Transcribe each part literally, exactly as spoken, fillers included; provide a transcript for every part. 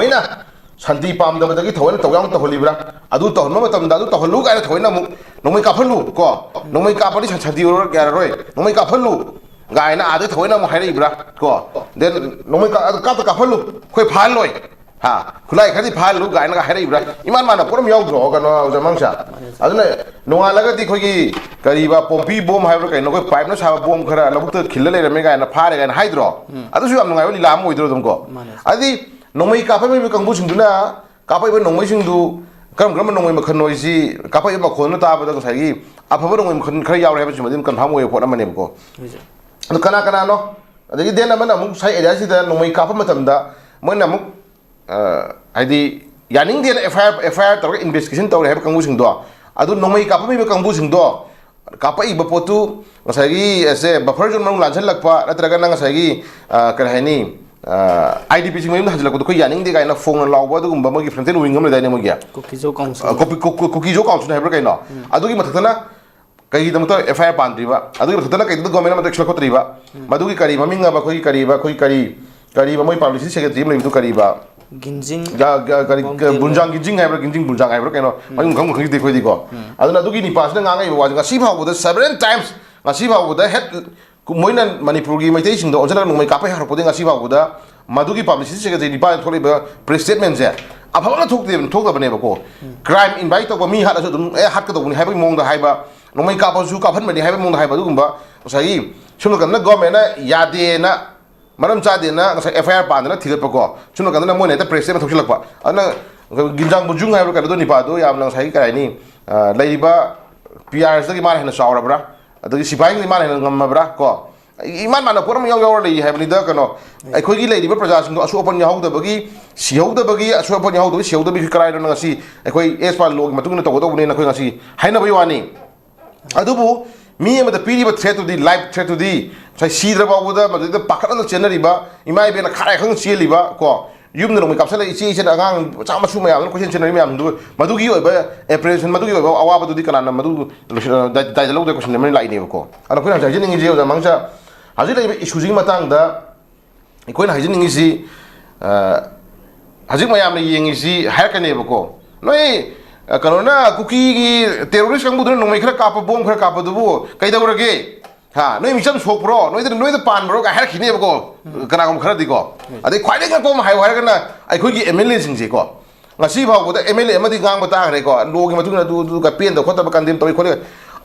ꯊꯑꯣꯏꯅ ꯁꯥꯟꯇꯤ ꯄꯥꯝꯗꯕꯗꯒꯤ ꯊꯑꯣꯏꯅ ꯇꯧ ꯌꯥꯎꯅ ꯇꯧꯍꯜꯂꯤꯕ꯭ꯔꯥ? ꯑꯗꯨ ꯇꯧꯍꯟꯕ ꯃꯇꯝꯗ ꯑꯗꯨ ꯇꯧꯍꯜꯂꯨ ꯀꯥꯏꯅ ꯊꯑꯣꯏꯅ ꯑꯃꯨꯛ ꯅꯣꯡꯃꯩ ꯀꯥꯞꯍꯜꯂꯨ ꯀꯣ, ꯅꯣꯡꯃꯩ ꯀꯥꯞꯄꯗꯤ ꯁꯥꯟ- ꯁꯥꯟꯇꯤ ꯑꯣꯏꯔꯣꯏ, ꯌꯥꯔꯔꯣꯏ, ꯅꯣꯡꯃꯩ ꯀꯥꯞꯍꯜꯂꯨ ꯀꯥꯏꯅ ꯑꯥꯗ ꯊꯑꯣꯏꯅ ꯑꯃꯨꯛ ꯍꯥꯏꯔꯛꯏꯕ꯭ꯔꯥ ꯀꯣ? Then ꯅꯣꯡꯃꯩ ꯀꯥ-, ꯑꯗꯨ ꯀꯥꯞꯇ ꯀꯥꯞꯍꯜꯂꯨ, ꯑꯩꯈꯣꯏ ꯐꯥꯍꯜꯂꯣꯏ, ꯍꯥ, ꯈꯨꯠꯂꯥꯏ ꯈꯔꯗꯤ ꯐꯥꯍꯜꯂꯨ ꯀꯥꯏꯅꯒ ꯍꯥꯏꯔꯛꯏꯕ꯭ꯔꯥ? ꯏꯃꯥꯟ ꯃꯥꯟꯅ ꯄꯣꯠ ꯑꯃ ꯌꯥꯎꯗ꯭ꯔꯣ, ꯀꯩꯅꯣ, ꯑꯣꯖꯥ ꯃꯪꯁꯥ? ꯑꯗꯨꯅ ꯅꯣꯡꯉꯥꯜꯂꯒꯗꯤ ꯑꯩꯈꯣꯏꯒꯤ ꯀꯔꯤꯕ, ꯄꯣꯝꯄꯤ ꯕꯣꯝ ꯍꯥꯏꯕ꯭ꯔꯥ ꯀꯩꯅꯣ, ꯑꯩꯈꯣꯏ ꯄꯥꯏꯞꯅ ꯁꯥꯕ ꯕꯣꯝ ꯈꯔ ꯂꯧꯕꯨꯛꯇ ꯈꯤꯜꯂ ꯂꯩꯔꯝꯃꯦ ꯀꯥꯏꯅ, ꯐꯥꯔꯦ ꯀꯥꯏꯅ ꯍꯥꯏꯗ꯭ꯔꯣ? ꯑꯗꯨꯁꯨ ꯌꯥꯝ ꯅꯨꯡꯉꯥꯏꯕ ꯂꯤꯂꯥ ꯑꯃ ꯑꯣꯏꯗ꯭ꯔꯣ ꯑꯗꯨꯝ ꯀꯣ? ꯃꯥꯅꯦ꯫ ꯑꯗꯨꯗꯤ ꯅꯣꯡꯃꯩ ꯀꯥꯞꯄ ꯃꯤꯑꯣꯏ ꯀꯥꯡꯕꯨꯁꯤꯡꯗꯨꯅ ꯀꯥꯞꯄꯛꯏꯕ ꯅꯣꯡꯃꯩꯁꯤꯡꯗꯨ ꯀꯔꯝ ꯀꯔꯝꯕ ꯅꯣꯡꯃꯩ ꯃꯈꯜꯅꯣ ꯍꯥꯏꯁꯤ, ꯀꯥꯞꯄꯛꯏꯕ ꯃꯈꯣꯜꯗꯨꯅ ꯇꯥꯕꯗ ꯉꯁꯥꯏꯒꯤ ꯑꯐꯕ ꯅꯣꯡꯃꯩ ꯃꯈꯜ ꯈꯔ ꯌꯥꯎꯔꯦ ꯍꯥꯏꯕꯁꯤꯃꯗꯤ ꯑꯗꯨꯝ confirm ꯑꯣꯏꯕ ꯄꯣꯠ ꯑꯃꯅꯦꯕꯀꯣ꯫ ꯍꯧꯖꯤꯛ꯫ ꯑꯗꯨ ꯀꯅꯥ ꯀꯅꯥꯅꯣ? ꯑꯗꯒꯤ then ꯑꯃꯅ ꯑꯃꯨꯛ ꯉꯁꯥꯏ area ꯁꯤꯗ ꯅꯣꯡꯃꯩ ꯀꯥꯞꯄ ꯃꯇꯝꯗ ꯃꯣꯏꯅ ꯑꯃꯨꯛ, ꯑ, ꯍꯥꯏꯗꯤ ꯌꯥꯅꯤꯡꯗꯦꯅ F I R, F I R ꯇꯧꯔꯒ investigation ꯇꯧꯔꯦ ꯍꯥꯏꯕ ꯀꯥꯡꯕꯨꯁꯤꯡꯗꯣ, ꯑꯗꯨ ꯅꯣꯡꯃꯩ ꯀꯥꯞꯄꯝꯃꯤꯕ ꯀꯥꯡꯕꯨꯁꯤꯡꯗꯣ, ꯀꯥꯞꯄꯛꯏꯕ ꯄꯣꯠꯇꯨ ꯉꯁꯥꯏꯒꯤ, ꯑꯁꯦ, buffer zone ꯃꯅꯨꯡ ꯂꯥꯟꯁꯤꯜꯂꯛꯄ ꯅꯠꯇ꯭ꯔꯒꯅ ꯉꯁꯥꯏꯒꯤ, ꯑ, ꯀꯔꯤ ꯍꯥꯏꯅꯤ, ꯑ, I D P ꯁꯤꯡ ꯃꯌꯨꯝꯗ ꯍꯟꯖꯤꯜꯂꯛꯄꯗꯣ ꯑꯩꯈꯣꯏ ꯌꯥꯅꯤꯡꯗꯦ ꯀꯥꯏꯅ ꯐꯣꯡꯅ ꯂꯥꯎꯕ ꯑꯗꯨꯒꯨꯝꯕ ꯃꯣꯏꯒꯤ frontal wing ꯑꯃ ꯂꯩꯗꯥꯏꯅꯦ ꯃꯣꯏꯒꯤ? ꯀꯨꯀꯤꯖꯣ ꯀꯥꯎꯟꯁꯤꯜ꯫ ꯑ, ꯀꯣꯄꯤ-, ꯀꯣ-, ꯀꯣ-, ꯀꯨꯀꯤꯖꯣ ꯀꯥꯎꯟꯁꯤꯜ ꯍꯥꯏꯕ꯭ꯔꯥ ꯀꯩꯅꯣ? ꯑꯗꯨꯒꯤ ꯃꯊꯛꯇꯅ ꯀꯩꯒꯤꯗꯃꯛꯇ F I R ꯄꯥꯟꯗ꯭ꯔꯤꯕ? ꯑꯗꯨꯒꯤ ꯃꯊꯛꯇꯅ ꯀꯩꯗꯧꯗ government ꯑꯃꯗ action ꯂꯧꯈꯠꯇ꯭ꯔꯤꯕ? ꯃꯗꯨꯒꯤ ꯀꯔꯤ ꯃꯃꯤꯡ ꯑꯃ, ꯑꯩꯈꯣꯏꯒꯤ ꯀꯔꯤꯕ, ꯑꯩꯈꯣꯏ ꯀꯔꯤ, ꯀꯔꯤꯕ ꯃꯣꯏ publicity secretary ꯑꯃ ꯂꯩꯕꯗꯨ ꯀꯔꯤꯕ? ꯒꯤꯟꯖꯤꯡ ꯒ-, ꯒ-, ꯀꯔꯤ, ꯕꯣꯝꯗꯦꯜ꯫ ꯕꯨꯟꯖꯥꯡ ꯒꯤꯟꯖꯤꯡ ꯍꯥꯏꯕ꯭ꯔꯥ, ꯒꯤꯟꯖꯤꯡ ꯕꯨꯟꯖꯥꯡ ꯍꯥꯏꯕ꯭ꯔꯥ ꯀꯩꯅꯣ? ꯃꯃꯤꯡ ꯈꯪꯕ ꯈꯪꯗꯦ ꯑꯩꯈꯣꯏꯗꯤꯀꯣ꯫ ꯑꯗꯨꯅ ꯑꯗꯨꯒꯤ ꯅꯤꯄꯥꯁꯤꯅ ꯉꯥꯡꯉꯛꯏꯕ ꯋꯥꯁꯦ ꯉꯁꯤ ꯐꯥꯎꯕꯗ several times, ꯉꯁꯤ ꯐꯥꯎꯕꯗ head, ꯃꯣꯏꯅ ꯃꯅꯤꯄꯨꯔꯒꯤ ꯃꯩꯇꯩꯁꯤꯡꯗꯣ ꯑꯣꯟꯁꯤꯜꯂꯒ ꯅꯣꯡꯃꯩ ꯀꯥꯞꯄ ꯍꯧꯔꯛꯄꯗꯒꯤ ꯉꯁꯤ ꯐꯥꯎꯕꯗ ꯃꯗꯨꯒꯤ publicity secretary ꯅꯤꯄꯥꯅ ꯊꯣꯛꯂꯛꯏꯕ press statement ꯁꯦ ꯑꯐꯕ ꯑꯃ ꯊꯣꯛꯇꯦ-, ꯊꯣꯛꯇꯕꯅꯦꯕꯀꯣ꯫ Crime invite ꯇꯧꯕ, ꯃꯤ ꯍꯥꯠꯂꯁꯨ ꯑꯗꯨꯝ, "ꯑꯦ, ꯍꯥꯠꯀꯗꯧꯕꯅꯤ" ꯍꯥꯏꯕꯒꯤ ꯃꯑꯣꯡꯗ ꯍꯥꯏꯕ, "ꯅꯣꯡꯃꯩ ꯀꯥꯞꯄꯁꯨ ꯀꯥꯞꯍꯟꯕꯅꯤ" ꯍꯥꯏꯕꯒꯤ ꯃꯑꯣꯡꯗ ꯍꯥꯏꯕ, ꯑꯗꯨꯒꯨꯝꯕ ꯉꯁꯥꯏꯒꯤ ꯁꯣꯝ ꯅꯥꯀꯟꯗ government ꯅ ꯌꯥꯗꯦꯅ, ꯃꯔꯝ ꯆꯥꯗꯦꯅ ꯉꯁꯥꯏ F I R ꯄꯥꯟꯗꯅ ꯊꯤꯒꯠꯄꯀꯣ, ꯁꯣꯝ ꯅꯥꯀꯟꯗꯅ ꯃꯣꯏꯅ ꯍꯦꯛꯇ press statement ꯊꯣꯛꯆꯤꯜꯂꯛꯄ꯫ ꯑꯗꯨꯅ ꯒꯤꯟꯖꯥꯡ ꯕꯨꯟꯖꯨꯡ ꯍꯥꯏꯕ꯭ꯔꯥ ꯀꯩꯅꯣꯗꯣ, ꯅꯤꯄꯥꯗꯣ ꯌꯥꯝꯅ ꯉꯁꯥꯏꯒꯤ ꯀꯔꯤ ꯍꯥꯏꯅꯤ, ꯑ, ꯂꯩꯔꯤꯕ P R S ꯇꯒꯤ ꯃꯥꯅ ꯍꯦꯟꯅ ꯆꯥꯎꯔꯕ꯭ꯔꯥ? ꯑꯗꯒꯤ ꯁꯤꯐꯥꯏꯁꯤꯡꯗꯤ ꯃꯥꯅ ꯍꯦꯟꯅ ꯉꯝꯃꯕ꯭ꯔꯥ ꯀꯣ? ꯏꯃꯥꯟ ꯃꯥꯟꯅꯕ ꯄꯣꯠ ꯑꯃ ꯌꯥꯎ ꯌꯥꯎꯔ ꯂꯩ ꯍꯥꯏꯕꯅꯤꯗ꯫ ꯀꯩꯅꯣ, ꯑꯩꯈꯣꯏꯒꯤ ꯂꯩꯔꯤꯕ ꯄ꯭ꯔꯖꯥꯁꯤꯡꯗꯣ ꯑꯁꯣꯛ ꯑꯄꯟ ꯌꯥꯎꯍꯧꯗꯕꯒꯤ, ꯁꯤꯍꯧꯗꯕꯒꯤ, ꯑꯁꯣꯛ ꯑꯄꯟ ꯌꯥꯎꯍꯧꯗꯕꯒꯤ, ꯁꯤꯍꯧꯗꯕꯒꯤ ꯀꯔꯥꯏꯅꯣ ꯉꯁꯤ ꯑꯩꯈꯣꯏ as per law ꯒꯤ ꯃꯇꯨꯡ ꯏꯟꯅ ꯇꯧꯒꯗꯧꯕꯅꯦꯅ ꯑꯩꯈꯣꯏ ꯉꯁꯤ ꯍꯥꯏꯅꯕꯒꯤ ꯋꯥꯅꯤ꯫ ꯑꯗꯨꯕꯨ ꯃꯤ ꯑꯃꯗ ꯄꯤꯔꯤꯕ threat ꯇꯨꯗꯤ, life threat ꯇꯨꯗꯤ, ꯉꯁꯥꯏ ꯁꯤꯗ꯭ꯔ ꯐꯥꯎꯕꯗ ꯃꯗꯨꯗ ꯄꯥꯈꯠꯅ ꯆꯦꯟꯅꯔꯤꯕ, ꯏꯃꯥ ꯏꯕꯦꯟꯅ ꯈꯥꯔꯥꯏ ꯈꯪ ꯆꯦꯜꯂꯤꯕ ꯀꯣ, ꯌꯨꯝꯗ ꯅꯣꯡꯃꯩ ꯀꯥꯞꯁꯤꯜꯂꯛꯏ, ꯏꯆꯦ ꯏꯆꯟ ꯑꯉꯥꯡ ꯃꯆꯥ ꯃꯁꯨ ꯃꯌꯥꯝꯗꯨꯅ ꯀꯣꯏꯆꯦꯟ ꯆꯦꯟꯅꯔꯤ ꯃꯌꯥꯝꯗꯨ, ꯃꯗꯨꯒꯤ ꯑꯣꯏꯕ apprehension, ꯃꯗꯨꯒꯤ ꯑꯣꯏꯕ ꯑꯋꯥꯕꯗꯨꯗꯤ ꯀꯅꯥꯅ ꯃꯗꯨ ꯂꯣꯏꯁꯤꯟ-, ꯗꯥꯏ-, ꯗꯥꯏꯗ ꯂꯧꯗꯦ ꯀꯣꯏꯁꯟ ꯑꯃ ꯂꯥꯛꯏꯅꯦꯕꯀꯣ꯫ ꯑꯗꯣ ꯑꯩꯈꯣꯏꯅ ꯍꯧꯖꯤꯛ ꯍꯥꯏꯖꯅꯤꯡꯉꯤꯁꯤ, ꯑꯣꯖꯥ ꯃꯥꯡꯁꯥ, ꯍꯧꯖꯤꯛ ꯂꯩꯔꯤꯕ issue ꯁꯤꯒꯤ ꯃꯇꯥꯡꯗ ꯑꯩꯈꯣꯏꯅ ꯍꯥꯏꯖꯅꯤꯡꯉꯤꯁꯤ, ꯑ, ꯍꯧꯖꯤꯛ ꯃꯌꯥꯝꯅ ꯌꯦꯡꯉꯤꯁꯤ ꯍꯥꯏꯔꯛꯀꯅꯦꯕꯀꯣ, "ꯅꯣꯏ, ꯑ, ꯀꯩꯅꯣꯅ, ꯀꯨꯀꯤꯒꯤ terrorist ꯀꯥꯡꯕꯨꯗꯨꯅ ꯅꯣꯡꯃꯩ ꯈꯔ ꯀꯥꯞꯄ, ꯕꯣꯝ ꯈꯔ ꯀꯥꯞꯄꯗꯨꯕꯨ ꯀꯩꯗꯧꯔꯒꯦ? ꯍꯥ, ꯅꯣꯏ ꯃꯤꯆꯝ ꯁꯣꯛꯄ꯭ꯔꯣ? ꯅꯣꯏꯗ, ꯅꯣꯏꯗ ꯄꯥꯟꯕ꯭ꯔꯣ?" ꯀꯥꯏ ꯍꯥꯏꯔꯛꯈꯤꯅꯦꯕꯀꯣ, ꯀꯅꯥꯒꯨꯝꯕ ꯈꯔꯗꯤꯀꯣ꯫ ꯑꯗꯩ ꯈ꯭ꯋꯥꯏꯗꯒꯤ ꯉꯛꯄ ꯑꯃ ꯍꯥꯏꯌꯨ ꯍꯥꯏꯔꯒꯅ, ꯑꯩꯈꯣꯏꯒꯤ MLA ꯁꯤꯡꯁꯦꯀꯣ, ꯉꯁꯤ ꯐꯥꯎꯕꯗ MLA ꯑꯃꯗꯤ ꯉꯥꯡꯕ ꯇꯥꯈ꯭ꯔꯦꯀꯣ, ꯂꯣꯒꯤ ꯃꯇꯨꯡ ꯏꯟꯅ ꯑꯗꯨ, ꯑꯗꯨ ꯄꯦꯟꯗꯕ ꯈꯣꯠꯇꯕ condemn ꯇꯧꯏ ꯈꯣꯠꯂꯤ꯫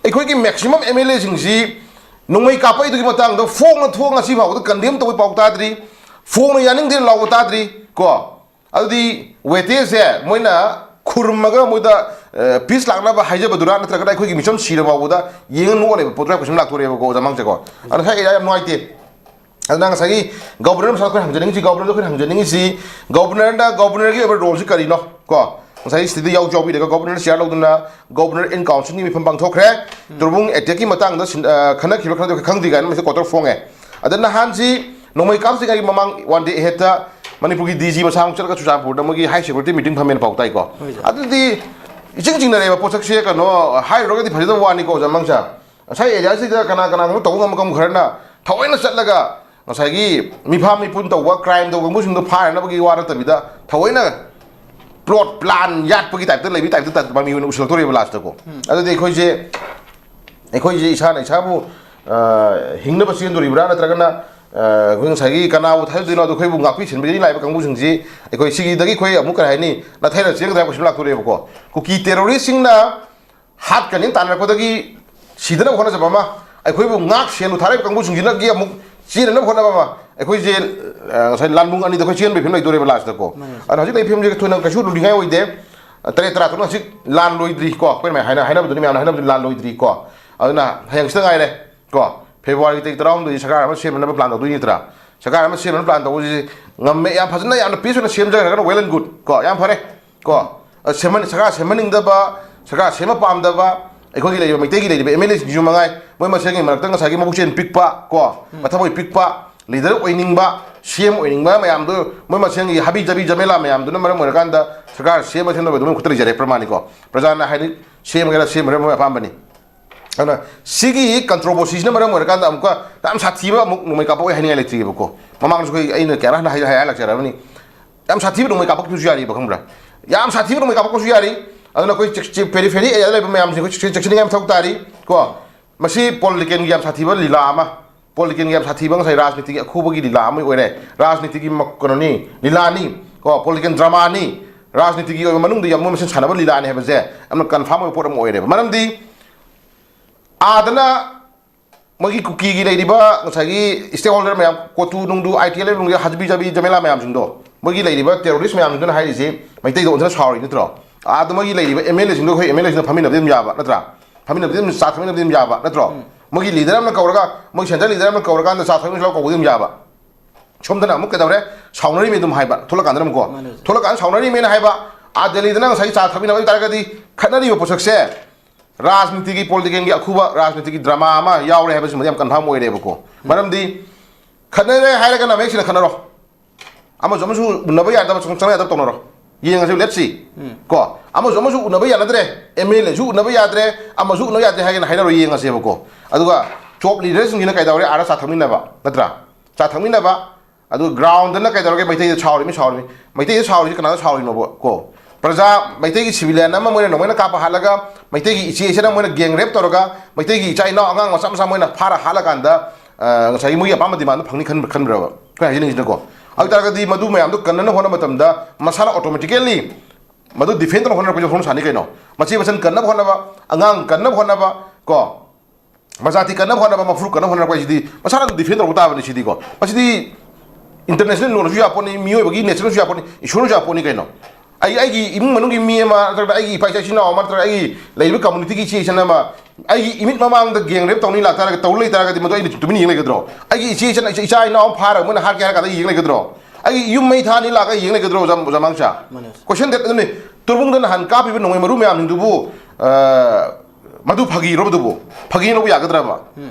ꯑꯩꯈꯣꯏꯒꯤ maximum MLA ꯁꯤꯡꯁꯤ ꯅꯣꯡꯃꯩ ꯀꯥꯞꯄꯛꯏꯗꯨꯒꯤ ꯃꯇꯥꯡꯗ ꯐꯣꯡꯅ ꯊꯣꯛꯑ ꯉꯁꯤ ꯐꯥꯎꯕꯗ condemn ꯇꯧꯕ ꯄꯥꯎ ꯇꯥꯗ꯭ꯔꯤ, ꯐꯣꯡꯅ ꯌꯥꯅꯤꯡꯗꯦ ꯂꯥꯎꯕ ꯇꯥꯗ꯭ꯔꯤ ꯀꯣ꯫ ꯑꯗꯨꯗꯤ ꯋꯦꯇꯦꯁꯦ ꯃꯣꯏꯅ ꯈꯨꯔꯨꯝꯃꯒ ꯃꯣꯏꯗ, ꯑ, peace ꯂꯥꯛꯅꯕ ꯍꯥꯏꯖꯕꯗꯨꯔꯥ, ꯅꯠꯇ꯭ꯔꯒꯅ ꯑꯩꯈꯣꯏꯒꯤ ꯃꯤꯆꯝ ꯁꯤꯔ ꯐꯥꯎꯕꯗ ꯌꯦꯡꯉ ꯅꯣꯛꯑ ꯂꯩꯕ ꯄꯣꯠꯇꯨꯔꯥ ꯍꯥꯏꯕ question ꯂꯥꯛꯇꯣꯔꯦꯕꯀꯣ, ꯑꯣꯖꯥ ꯃꯥꯡꯁꯦꯀꯣ꯫ ꯑꯗꯨꯅ ꯉꯁꯥꯏ area ꯌꯥꯝ ꯅꯨꯡꯉꯥꯏꯇꯦ꯫ ꯑꯗꯨꯅ ꯉꯁꯥꯏꯒꯤ governor ꯃꯁꯥꯗ ꯑꯩꯈꯣꯏꯅ ꯍꯪꯖꯅꯤꯡꯉꯤꯁꯤ, governor ꯗ ꯑꯩꯈꯣꯏꯅ ꯍꯪꯖꯅꯤꯡꯉꯤꯁꯤ, governor ꯅ, governor ꯒꯤ ꯑꯣꯏꯕ role ꯁꯤ ꯀꯔꯤꯅꯣ ꯀꯣ? ꯉꯁꯥꯏ ꯁꯤꯗ ꯌꯥꯎ, ꯌꯥꯎꯕꯤꯔꯒ governor chair ꯂꯧꯗꯨꯅ governor in council ꯒꯤ ꯃꯤꯐꯝ ꯄꯥꯡꯊꯣꯛꯈ꯭ꯔꯦ꯫ ꯇꯨꯔꯕꯨꯡ attack ꯀꯤ ꯃꯇꯥꯡꯗ ꯁꯤꯟ-, ꯑ, ꯈꯟꯅꯈꯤꯕ꯭ꯔꯥ ꯈꯟꯅꯗꯕ꯭ꯔꯥ ꯈꯪꯗꯦ ꯀꯥꯏꯅ ꯃꯁꯤ ꯀꯣꯇꯔ ꯐꯣꯡꯉꯦ꯫ ꯑꯗ ꯅꯍꯥꯟꯁꯤ ꯅꯣꯡꯃꯩ ꯀꯥꯞꯇ꯭ꯔꯤꯉꯩꯒꯤ ꯃꯃꯥꯡ one day ahead ꯇ ꯃꯅꯤꯄꯨꯔꯒꯤ DG ꯃꯁꯥ ꯑꯃꯨꯛ ꯆꯠꯂꯒ ꯆꯨꯔꯆꯥꯟꯄꯨꯔꯗ ꯃꯣꯏꯒꯤ high security meeting ꯐꯝꯃꯦꯅ ꯄꯥꯎ ꯇꯥꯏꯀꯣ꯫ ꯍꯣꯏ ꯁꯥꯔ꯫ ꯑꯗꯨꯗꯤ ꯏꯆꯤꯡ ꯆꯤꯡꯅꯔꯦꯕ ꯄꯣꯠꯁꯛꯁꯦ, ꯀꯩꯅꯣ ꯍꯥꯏꯔꯨꯔꯒꯗꯤ ꯐꯖꯗꯕ ꯋꯥꯅꯤꯀꯣ, ꯑꯣꯖꯥ ꯃꯪꯁꯥ꯫ ꯉꯁꯥꯏ area ꯁꯤꯗ ꯀꯅꯥ ꯀꯅꯥꯒꯨꯝꯕ ꯇꯧꯕ ꯉꯝꯕ ꯀꯥꯡꯕꯨ ꯈꯔꯅ ꯊꯑꯣꯏꯅ ꯆꯠꯂꯒ ꯉꯁꯥꯏꯒꯤ ꯃꯤꯐꯥ ꯃꯤꯄꯨꯟ ꯇꯧꯕ, crime ꯇꯧꯕ ꯀꯥꯡꯕꯨꯁꯤꯡꯗꯣ ꯐꯥꯅꯅꯕꯒꯤ ꯋꯥ ꯅꯠꯇꯕꯤꯗ ꯊꯑꯣꯏꯅ plot plan ꯌꯥꯠꯄꯒꯤ type ꯇ ꯂꯩꯕꯒꯤ type ꯇ ꯃꯃꯤ ꯑꯣꯏꯅ ꯎꯁꯤꯜꯂꯛꯇꯣꯔꯦꯕ last ꯇ ꯀꯣ꯫ ꯎꯝ꯫ ꯑꯗꯨꯗꯤ ꯑꯩꯈꯣꯏꯁꯦ, ꯑꯩꯈꯣꯏꯁꯦ ꯏꯁꯥꯅ ꯏꯁꯥꯕꯨ, ꯑ, ꯍꯤꯡꯅꯕ ꯆꯦꯟꯗꯣꯔꯤꯕ꯭ꯔꯥ, ꯅꯠꯇ꯭ꯔꯒꯅ, ꯑ, ꯑꯩꯈꯣꯏ ꯉꯁꯥꯏꯒꯤ ꯀꯅꯥꯕꯨ ꯊꯥꯖꯗꯣꯏꯅꯣ? ꯑꯗꯣ ꯑꯩꯈꯣꯏꯕꯨ ꯉꯥꯛꯄꯤ ꯁꯦꯟꯕꯤꯒꯅꯤ ꯂꯥꯛꯏꯕ ꯀꯥꯡꯕꯨꯁꯤꯡꯁꯤ ꯑꯩꯈꯣꯏ ꯁꯤꯒꯤꯗꯒꯤ ꯑꯩꯈꯣꯏ ꯑꯃꯨꯛ, ꯀꯔꯤ ꯍꯥꯏꯅꯤ, ꯅꯥꯊꯩꯔ ꯆꯦꯟꯒꯗ꯭ꯔꯥ ꯍꯥꯏꯕ question ꯂꯥꯛꯇꯣꯔꯦꯕꯀꯣ꯫ ꯀꯨꯀꯤ terrorist ꯁꯤꯡꯅ ꯍꯥꯠꯀꯅꯤ ꯇꯥꯟꯅꯔꯛꯄꯗꯒꯤ ꯁꯤꯗꯅꯕ ꯍꯣꯠꯅꯖꯕ ꯑꯃ, ꯑꯩꯈꯣꯏꯕꯨ ꯉꯥꯛ ꯁꯦꯜꯕꯨ ꯊꯥꯔꯛꯏꯕ ꯀꯥꯡꯕꯨꯁꯤꯡꯁꯤꯅꯒꯤ ꯑꯃꯨꯛ ꯆꯦꯟꯅꯅꯕ ꯍꯣꯠꯅꯕ ꯑꯃ, ꯑꯩꯈꯣꯏꯁꯦ, ꯑ, ꯉꯁꯥꯏ ꯂꯥꯟꯕꯨꯡ ꯑꯅꯤꯗ ꯑꯩꯈꯣꯏ ꯆꯦꯟꯕꯒꯤ ꯐꯤꯕꯝ ꯂꯩꯗꯣꯔꯦꯕ last ꯀꯣ꯫ ꯃꯥꯅꯦ꯫ ꯑꯗꯨꯅ ꯍꯧꯖꯤꯛ ꯂꯩꯔꯤꯕ ꯐꯤꯕꯝꯁꯦ ꯊꯣꯏꯅ ꯀꯩꯁꯨ ꯂꯨꯅꯤꯡꯉꯥꯏ ꯑꯣꯏꯗꯦ꯫ ꯇꯔꯦꯠ ꯇꯔꯥ ꯇꯔꯨꯛ ꯍꯧꯖꯤꯛ ꯂꯥꯟ ꯂꯣꯏꯗ꯭ꯔꯤ ꯀꯣ, ꯑꯩꯈꯣꯏꯅ ꯍꯥꯏꯅ-, ꯍꯥꯏꯅꯕꯗꯨꯅꯤ, ꯃꯌꯥꯝꯅ ꯍꯥꯏꯅꯕꯗꯨꯅꯤ, ꯂꯥꯟ ꯂꯣꯏꯗ꯭ꯔꯤ ꯀꯣ꯫ ꯑꯗꯨꯅ ꯍꯌꯦꯡꯁꯤꯗ ꯉꯥꯏꯔꯦ ꯀꯣ, February ꯇꯥꯔꯤꯛ ꯇꯔꯥꯍꯨꯝꯗꯣꯏ ꯁꯔꯀꯥꯔ ꯑꯃ ꯁꯦꯝꯅꯅꯕ plan ꯇꯧꯗꯣꯏ ꯅꯠꯇ꯭ꯔꯥ? ꯁꯔꯀꯥꯔ ꯑꯃ ꯁꯦꯝꯅꯅꯕ plan ꯇꯧꯕꯁꯤ ꯉꯝꯃꯦ, ꯌꯥꯝ ꯐꯖꯅ, ꯌꯥꯝꯅ peace ꯑꯣꯏꯅ ꯁꯦꯝꯖꯈ꯭ꯔꯒꯅ well and good ꯀꯣ, ꯌꯥꯝ ꯐꯔꯦ ꯀꯣ꯫ ꯑ, ꯁꯦꯝꯍꯟ-, ꯁꯔꯀꯥꯔ ꯁꯦꯝꯍꯟꯅꯤꯡꯗꯕ, ꯁꯔꯀꯥꯔ ꯁꯦꯝꯕ ꯄꯥꯝꯗꯕ, ꯑꯩꯈꯣꯏꯒꯤ ꯂꯩꯔꯤꯕ, ꯃꯩꯇꯩꯒꯤ ꯂꯩꯔꯤꯕ MLA ꯁꯤꯡꯁꯤꯁꯨ ꯃꯉꯥꯏ, ꯃꯣꯏ ꯃꯁꯦꯟꯒꯤ ꯃꯔꯛꯇ ꯉꯁꯥꯏꯒꯤ ꯃꯕꯨꯛꯆꯦꯜ ꯄꯤꯛꯄ ꯀꯣ, ꯎꯝ꯫ ꯃꯊꯃꯣꯏ ꯄꯤꯛꯄ, leader ꯑꯣꯏꯅꯤꯡꯕ, CM ꯑꯣꯏꯅꯤꯡꯕ ꯃꯌꯥꯝꯗꯨ, ꯃꯣꯏ ꯃꯁꯦꯟꯒꯤ ꯍꯥꯕꯤ ꯖꯥꯕꯤ ꯖꯃꯦꯂꯥ ꯃꯌꯥꯝꯗꯨꯅ ꯃꯔꯝ ꯑꯣꯏꯔꯀꯥꯟꯗ ꯁꯔꯀꯥꯔ ꯁꯦꯝꯕ ꯁꯦꯝꯗꯕꯗꯨ ꯃꯣꯏ ꯈꯨꯠꯇ ꯂꯩꯖꯔꯦ, ꯄ꯭ꯔꯃꯥꯅꯤꯀꯣ꯫ ꯄ꯭ꯔꯖꯥꯅ ꯍꯥꯏꯗꯤ ꯁꯦꯝꯒꯦꯔꯥ ꯁꯦꯝꯃꯣꯏꯔꯥ ꯃꯣꯏ ꯑꯄꯥꯝꯕꯅꯤ꯫ ꯑꯗꯨꯅ ꯁꯤꯒꯤ controversy ꯁꯤꯅ ꯃꯔꯝ ꯑꯣꯏꯔꯀꯥꯟꯗ ꯑꯃꯨꯛꯀ ꯌꯥꯝ ꯁꯥꯊꯤꯕ ꯑꯃꯨꯛ ꯅꯣꯡꯃꯩ ꯀꯥꯞꯄꯛꯑꯣꯏ ꯍꯥꯏꯅꯤꯡꯉꯥꯏ ꯂꯩꯇ꯭ꯔꯤꯑꯕꯀꯣ꯫ ꯃꯃꯥꯡꯗꯁꯨ ꯑꯩꯈꯣꯏ, ꯑꯩꯅ ꯀꯌꯥꯔꯛ ꯍꯟꯅ ꯍꯥꯏ-, ꯍꯥꯏ-, ꯍꯥꯏꯔꯛꯆꯔꯕꯅꯤ꯫ ꯌꯥꯝ ꯁꯥꯊꯤꯕ ꯅꯣꯡꯃꯩ ꯀꯥꯞꯄꯛꯄꯁꯨ ꯌꯥꯔꯤꯕ, ꯈꯪꯕ꯭ꯔꯥ? ꯌꯥꯝ ꯁꯥꯊꯤꯕ ꯅꯣꯡꯃꯩ ꯀꯥꯞꯄꯛꯄꯁꯨ ꯌꯥꯔꯤ꯫ ꯑꯗꯨꯅ ꯑꯩꯈꯣꯏ ꯆꯦꯛ-, ꯆꯦꯛ-, periphery area ꯂꯩꯕ ꯃꯌꯥꯝꯁꯦ ꯑꯩꯈꯣꯏ ꯆꯦꯛꯁꯤꯟ-, ꯆꯦꯛꯁꯤꯟꯅꯤꯡꯉꯥꯏ ꯃꯊꯧ ꯇꯥꯔꯤ꯫ ꯀꯣ, ꯃꯁꯤ politicianꯒꯤ ꯌꯥꯝ ꯁꯥꯊꯤꯕ ꯂꯤꯂꯥ ꯑꯃ, politicianꯒꯤ ꯌꯥꯝ ꯁꯥꯊꯤꯕ ꯉꯁꯥꯏ ꯔꯥꯖꯅꯤꯇꯤꯒꯤ ꯑꯈꯨꯕꯒꯤ ꯂꯤꯂꯥ ꯑꯃ ꯑꯣꯏꯔꯦ꯫ ꯔꯥꯖꯅꯤꯇꯤꯒꯤ ꯃ-, ꯀꯩꯅꯣꯅꯤ, ꯂꯤꯂꯥꯅꯤ꯫ ꯀꯣ, politician dramaꯅꯤ꯫ ꯔꯥꯖꯅꯤꯇꯤꯒꯤ ꯑꯣꯏꯕ ꯃꯅꯨꯡꯗ ꯌꯥꯝ ꯃꯣꯏ ꯃꯁꯦꯟ ꯁꯥꯟꯅꯕ ꯂꯤꯂꯥꯅꯤ ꯍꯥꯏꯕꯁꯦ ꯌꯥꯝꯅ confirm ꯑꯣꯏꯕ ꯄꯣꯠ ꯑꯃ ꯑꯣꯏꯔꯦꯕ꯫ ꯃꯔꯝꯗꯤ ꯑꯥꯗꯅ ꯃꯣꯏꯒꯤ ꯀꯨꯀꯤꯒꯤ ꯂꯩꯔꯤꯕ ꯉꯁꯥꯏꯒꯤ stakeholder ꯃꯌꯥꯝ, ꯀꯣꯇꯨ ꯅꯨꯡꯗꯨ, ITLF ꯅꯨꯡꯗꯨ, ꯍꯖꯕꯤ ꯖꯕꯤ ꯖꯃꯦꯂꯥ ꯃꯌꯥꯝꯁꯤꯡꯗꯣ, ꯃꯣꯏꯒꯤ ꯂꯩꯔꯤꯕ terrorist ꯃꯌꯥꯝꯁꯤꯡꯗꯨꯅ ꯍꯥꯏꯔꯤꯁꯤ ꯃꯩꯇꯩꯗ ꯑꯣꯟꯊꯅ ꯁꯥꯎꯔꯤ ꯅꯠꯇ꯭ꯔꯣ? ꯑꯥꯗ ꯃꯣꯏꯒꯤ ꯂꯩꯔꯤꯕ MLAꯁꯤꯡꯗꯣ ꯑꯩꯈꯣꯏ MLAꯁꯤꯡꯗꯣ ꯐꯝꯃꯤꯟꯅꯕꯗꯤ ꯑꯗꯨꯝ ꯌꯥꯕ ꯅꯠꯇ꯭ꯔꯥ? ꯐꯝꯃꯤꯟꯅꯕꯗꯤ ꯑꯗꯨꯝ, ꯆꯥ ꯊꯛꯃꯤꯟꯅꯕꯗꯤ ꯑꯗꯨꯝ ꯌꯥꯕ ꯅꯠꯇ꯭ꯔꯣ? ꯃꯣꯏꯒꯤ leader ꯑꯃꯅ ꯀꯧꯔꯒ, ꯃꯣꯏ central leader ꯑꯃꯅ ꯀꯧꯔꯀꯥꯟꯗ ꯆꯥ ꯊꯛꯃꯤꯟꯅꯁꯤ ꯂꯥꯎ ꯀꯧꯕꯗꯤ ꯑꯗꯨꯝ ꯌꯥꯕ꯫ ꯁꯣꯝꯗꯅ ꯑꯃꯨꯛ ꯀꯩꯗꯧꯔꯦ? ꯁꯥꯎꯅꯔꯤꯃꯤ ꯑꯗꯨꯝ ꯍꯥꯏꯕ꯫ ꯊꯣꯛꯂꯛꯀꯥꯟꯗꯅ ꯑꯃꯨꯛꯀꯣ, ꯃꯥꯅꯦ꯫ ꯊꯣꯛꯂꯛꯀꯥꯟꯗ ꯁꯥꯎꯅꯔꯤꯃꯦꯅ ꯍꯥꯏꯕ꯫ ꯑꯥ ꯗꯦꯜꯂꯤꯗꯅ ꯉꯁꯥꯏꯒꯤ ꯆꯥ ꯊꯛꯃꯤꯟꯅꯕ ꯑꯣꯏꯇꯥꯔꯒꯗꯤ ꯈꯠꯅꯔꯤꯕ ꯄꯣꯠꯁꯛꯁꯦ ꯔꯥꯖꯅꯤꯇꯤꯒꯤ, politicianꯒꯤ ꯑꯈꯨꯕ ꯔꯥꯖꯅꯤꯇꯤꯒꯤ drama ꯑꯃ ꯌꯥꯎꯔꯦ ꯍꯥꯏꯕꯁꯤꯃꯗꯤ ꯌꯥꯝ confirm ꯑꯣꯏꯔꯦꯕꯀꯣ꯫ ꯃꯔꯝꯗꯤ ꯈꯠꯅꯔꯦ ꯍꯥꯏꯔꯒꯅ ꯃꯌꯦꯛ ꯁꯦꯡꯅ ꯈꯠꯅꯔꯣ꯫ ꯑꯃꯁꯨ ꯑꯃꯁꯨ ꯎꯅꯕ ꯌꯥꯗꯕ, ꯆꯪ-, ꯆꯪꯕ ꯌꯥꯗꯕ ꯇꯧꯅꯔꯣ꯫ ꯌꯦꯡꯉꯁꯤ, let's see꯫ ꯎꯝ꯫ ꯀꯣ, ꯑꯃꯁꯨ ꯑꯃꯁꯨ ꯎꯅꯕ ꯌꯥꯅꯗ꯭ꯔꯦ, MLAꯁꯨ ꯎꯅꯕ ꯌꯥꯗ꯭ꯔꯦ, ꯑꯃꯁꯨ ꯎꯅꯕ ꯌꯥꯗ꯭ꯔꯦ ꯍꯥꯏꯒꯅ ꯍꯥꯏꯅꯔꯣ, ꯌꯦꯡꯉꯁꯦꯕꯀꯣ꯫ ꯑꯗꯨꯒ top leaderꯁꯤꯡꯁꯤꯅ ꯀꯩꯗꯧꯔꯦ? ꯑꯥꯗ ꯆꯥ ꯊꯛꯃꯤꯟꯅꯕ, ꯅꯠꯇ꯭ꯔꯥ? ꯆꯥ ꯊꯛꯃꯤꯟꯅꯕ꯫ ꯑꯗꯨꯒ groundꯗꯅ ꯀꯩꯗꯧꯔꯒꯦ? ꯃꯩꯇꯩꯗ ꯁꯥꯎꯔꯤꯃꯤ, ꯁꯥꯎꯔꯤꯃꯤ꯫ ꯃꯩꯇꯩꯗ ꯁꯥꯎꯔꯤꯁꯤ ꯀꯅꯥꯗ ꯁꯥꯎꯔꯤꯅꯣꯕ? ꯀꯣ, ꯄ꯭ꯔꯖꯥ, ꯃꯩꯇꯩꯒꯤ civilian ꯑꯃ ꯃꯣꯏꯅ ꯅꯣꯡꯃꯩꯅ ꯀꯥꯞꯄ ꯍꯥꯠꯂꯒ, ꯃꯩꯇꯩꯒꯤ ꯏꯆꯦ ꯏꯆꯦꯅ ꯃꯣꯏꯅ gang rape ꯇꯧꯔꯒ, ꯃꯩꯇꯩꯒꯤ ꯏꯆꯥ ꯏꯅꯥꯎ ꯑꯉꯥꯡ ꯃꯆꯥ ꯃꯆꯥ ꯃꯣꯏꯅ ꯐꯥꯔ ꯍꯥꯠꯂꯀꯥꯟꯗ, ꯑ, ꯉꯁꯥꯏꯒꯤ ꯃꯣꯏꯒꯤ ꯑꯄꯥꯝꯕ demandꯗꯣ ꯐꯪꯅꯤ ꯈꯟ-, ꯈꯟꯕ꯭ꯔꯕ? ꯑꯩꯈꯣꯏ ꯍꯥꯏꯖꯅꯤꯡꯉꯤꯁꯤꯅꯀꯣ꯫ ꯑꯗꯨ ꯑꯣꯏ ꯇꯥꯔꯒꯗꯤ ꯃꯗꯨ ꯃꯌꯥꯝꯗꯣ ꯀꯟꯅꯅ ꯍꯣꯠꯅꯕ ꯃꯇꯝꯗ ꯃꯁꯥꯅ automatically ꯃꯗꯨ defend ꯇꯧꯅꯕ ꯍꯣꯠꯅꯔꯛꯄꯁꯦ ꯍꯣꯠꯅ ꯁꯥꯅꯤ ꯀꯩꯅꯣ? ꯃꯆꯦ ꯃꯆꯟ ꯀꯟꯅꯕ ꯍꯣꯠꯅꯕ, ꯑꯉꯥꯡ ꯀꯟꯅꯕ ꯍꯣꯠꯅꯕ, ꯀꯣ, ꯃꯆꯥ ꯊꯤ ꯀꯟꯅꯕ ꯍꯣꯠꯅꯕ, ꯃꯐꯨꯔꯨꯞ ꯀꯟꯅꯕ ꯍꯣꯠꯅꯔꯛꯄ ꯍꯥꯏꯁꯤꯗꯤ ꯃꯁꯥꯅ ꯑꯗꯨꯝ defend ꯇꯧꯕ ꯇꯥꯕꯅꯤ ꯁꯤꯗꯤꯀꯣ꯫ ꯃꯁꯤꯗꯤ international lawꯅꯁꯨ ꯌꯥꯄꯣꯠꯅꯤ, ꯃꯤꯑꯣꯏꯕꯒꯤ natureꯅꯁꯨ ꯌꯥꯄꯣꯠꯅꯤ, ꯏꯁꯣꯔꯅꯁꯨ ꯌꯥꯄꯣꯠꯅꯤ ꯀꯩꯅꯣ꯫ ꯑꯩ, ꯑꯩꯒꯤ ꯏꯃꯨꯡ ꯃꯅꯨꯡꯒꯤ ꯃꯤ ꯑꯃ, ꯅꯠꯇ꯭ꯔꯒ ꯑꯩꯒꯤ ꯏꯄꯥ ꯏꯆꯥ ꯏꯆꯤꯟ ꯏꯅꯥꯎ ꯑꯃ, ꯅꯠꯇ꯭ꯔꯒ ꯑꯩꯒꯤ ꯂꯩꯔꯤꯕ communityꯒꯤ ꯏꯆꯦ ꯏꯆꯟ ꯑꯃ ꯑꯩꯒꯤ ꯏꯃꯤꯠ ꯃꯃꯥꯡꯗ gang rape ꯇꯧꯅꯤ ꯂꯥꯛꯇꯥꯔꯒ, ꯇꯧ ꯂꯩꯇꯥꯔꯒꯗꯤ ꯃꯗꯨ ꯑꯩꯅ ꯇꯨꯃꯤꯟ ꯌꯦꯡ ꯂꯩꯒꯗ꯭ꯔꯣ? ꯑꯩꯒꯤ ꯏꯆꯦ ꯏꯆꯟ, ꯏꯆꯥ, ꯏꯆꯥ ꯏꯅꯥꯎ ꯑꯃ ꯐꯥꯔꯒ ꯃꯣꯏꯅ ꯍꯥꯠꯀꯦ ꯍꯥꯏꯔ ꯀꯥꯟꯗ ꯌꯦꯡ ꯂꯩꯒꯗ꯭ꯔꯣ? ꯑꯩꯒꯤ ꯌꯨꯝ ꯃꯩ ꯊꯥꯅꯤ ꯂꯥꯛꯑꯒ ꯌꯦꯡ ꯂꯩꯒꯗ꯭ꯔꯣ, ꯑꯣꯖꯥ, ꯑꯣꯖꯥ ꯃꯥꯡꯁꯥ? ꯃꯥꯅꯦ꯫ Question that ꯑꯗꯨꯅꯤ꯫ ꯇꯨꯔꯕꯨꯡꯗꯅ ꯍꯥꯟ ꯀꯥꯞꯄꯤꯕ ꯅꯣꯡꯃꯩ ꯃꯔꯨ ꯃꯌꯥꯝꯁꯤꯡꯗꯨꯕꯨ, ꯑ, ꯃꯗꯨ ꯐꯥꯒꯤꯔꯣ ꯃꯗꯨꯕꯨ? ꯐꯥꯒꯤ ꯂꯧꯕ ꯌꯥꯒꯗ꯭ꯔꯕ? ꯎꯝ꯫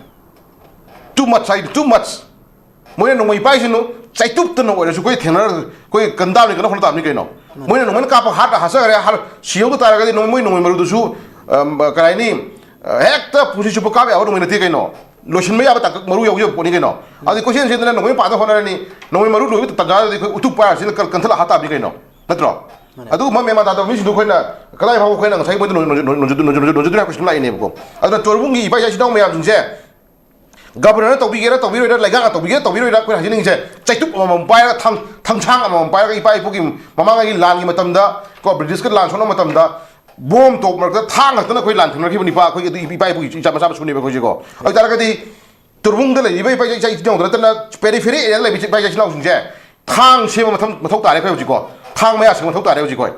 Too much ꯍꯥꯏꯗꯤ too much꯫ ꯃꯣꯏꯅ ꯅꯣꯡꯃꯩ ꯄꯥꯏꯁꯤꯅꯨ, ꯆꯩꯇꯨꯞꯇꯅ ꯑꯣꯏꯔꯁꯨ ꯑꯩꯈꯣꯏ ꯊꯦꯡꯅꯔ ꯑꯩꯈꯣꯏ ꯀꯟꯗꯥꯝꯅꯤ ꯀꯩꯅꯣ, ꯍꯣꯠꯅ ꯇꯥꯕꯅꯤ ꯀꯩꯅꯣ꯫ ꯃꯣꯏꯅ ꯅꯣꯡꯃꯩꯅ ꯀꯥꯞꯄ ꯍꯥꯠ ꯍꯥꯠꯆꯈ꯭ꯔꯦ, ꯍꯥꯠ-, ꯁꯤꯍꯧꯗ ꯇꯥꯔꯒꯗꯤ ꯅꯣꯡꯃꯩ, ꯃꯣꯏ ꯅꯣꯡꯃꯩ ꯃꯔꯨꯗꯨꯁꯨ, ꯑꯝ, ꯀꯔꯤ ꯍꯥꯏꯅꯤ, ꯍꯦꯛꯇ ꯄꯨꯟꯁꯤ ꯆꯨꯞꯄ ꯀꯥꯞ ꯌꯥꯕ ꯅꯣꯡꯃꯩ ꯅꯠꯇꯦ ꯀꯩꯅꯣ꯫ ꯂꯣꯏꯁꯤꯟꯕ ꯌꯥꯕ ꯇꯥꯡꯀꯛ ꯃꯔꯨ ꯌꯧꯖꯕ ꯄꯣꯠꯅꯤ ꯀꯩꯅꯣ꯫ ꯑꯗꯨꯗꯤ ꯀꯣꯏꯆꯦꯟ ꯆꯦꯟꯗꯅ ꯅꯣꯡꯃꯩ ꯄꯥꯟꯗ ꯍꯣꯠꯅꯔꯅꯤ, ꯅꯣꯡꯃꯩ ꯃꯔꯨ ꯂꯣꯏꯕ ꯇꯥꯟꯖꯥꯗꯗꯤ ꯑꯩꯈꯣꯏ ꯎꯇꯨꯞ ꯄꯥꯏꯔ ꯆꯦꯜꯂ ꯀꯟ-, ꯀꯟꯊꯠꯂ ꯍꯥꯠ ꯇꯥꯕꯅꯤ ꯀꯩꯅꯣ, ꯅꯠꯇ꯭ꯔꯣ? ꯃꯥꯅꯦ꯫ ꯑꯗꯨꯒꯨꯝꯕ ꯃꯦꯟ ꯃꯥꯟ ꯇꯥꯗꯕ ꯃꯤꯁꯤꯡꯗꯨ ꯑꯩꯈꯣꯏꯅ ꯀꯗꯥꯏ ꯐꯥꯎꯕ ꯑꯩꯈꯣꯏꯅ ꯉꯁꯥꯏ ꯃꯣꯏꯗ ꯅꯣꯟ-, ꯅꯣꯟ-, ꯅꯣꯟꯖꯗꯣꯏꯅꯣ ꯍꯥꯏꯕ ꯀꯣꯏꯁꯟ ꯂꯥꯛꯏꯅꯦꯕꯀꯣ꯫ ꯑꯗꯨꯅ ꯇꯣꯔꯕꯨꯡꯒꯤ ꯏꯄꯥ ꯏꯆꯥ ꯏꯆꯤꯟ ꯏꯅꯥꯎ ꯃꯌꯥꯝꯁꯤꯡꯁꯦ ꯒꯕꯔꯅꯔꯅ ꯇꯧꯕꯤꯒꯦꯔꯥ ꯇꯧꯕꯤꯔꯣꯏꯔꯥ, ꯂꯩꯉꯥꯛꯅ ꯇꯧꯕꯤꯒꯦꯔꯥ ꯇꯧꯕꯤꯔꯣꯏꯔꯥ, ꯑꯩꯈꯣꯏꯅ ꯍꯥꯏꯖꯅꯤꯡꯉꯤꯁꯦ ꯆꯩꯇꯨꯞ ꯑꯃꯃꯝ ꯄꯥꯏꯔꯒ, ꯊꯥꯡ-, ꯊꯥꯡꯁꯥꯡ ꯑꯃꯃꯝ ꯄꯥꯏꯔꯒ ꯏꯄꯥ ꯏꯄꯨꯒꯤ ꯃꯃꯥꯡꯉꯩꯒꯤ ꯂꯥꯟꯒꯤ ꯃꯇꯝꯗ ꯀꯣ, ꯕ꯭ꯔꯤꯇꯤꯁꯀ ꯂꯥꯟ ꯁꯣꯛꯅꯕ ꯃꯇꯝꯗ ꯕꯣꯝ ꯇꯣꯞ ꯃꯔꯛꯇ ꯊꯥꯡ ꯉꯥꯛꯇꯅ ꯑꯩꯈꯣꯏ ꯂꯥꯟ ꯊꯦꯡꯅꯈꯤꯕ ꯅꯤꯄꯥ ꯑꯩꯈꯣꯏꯒꯤ ꯑꯗꯨ ꯏꯄꯥ ꯏꯄꯨꯒꯤ ꯏꯆꯥ ꯃꯆꯥ ꯃꯁꯨꯅꯦꯕ ꯑꯩꯈꯣꯏꯁꯦꯀꯣ꯫ ꯑꯗꯨ ꯑꯣꯏꯇꯥꯔꯒꯗꯤ ꯇꯣꯔꯕꯨꯡꯗ ꯂꯩꯔꯤꯕ ꯏꯄꯥ ꯏꯆꯥ ꯏꯆꯤꯟ ꯏꯅꯥꯎꯗ ꯅꯠꯇꯅ ꯄꯦꯔꯤꯐꯦꯔꯤ ꯑꯦꯔꯤꯌꯥꯗ ꯂꯩꯕ ꯏꯄꯥ ꯏꯆꯥ ꯏꯆꯤꯟ ꯏꯅꯥꯎꯁꯤꯡꯁꯦ ꯊꯥꯡ ꯁꯦꯝꯕ ꯃꯊꯧ, ꯃꯊꯧ ꯇꯥꯔꯦ ꯑꯩꯈꯣꯏ ꯍꯧꯖꯤꯛꯀꯣ꯫ ꯊꯥꯡ ꯃꯌꯥ ꯁꯦꯝꯕ ꯃꯊꯧ ꯇꯥꯔꯦ ꯍꯧꯖꯤꯛ ꯑꯩꯈꯣꯏ꯫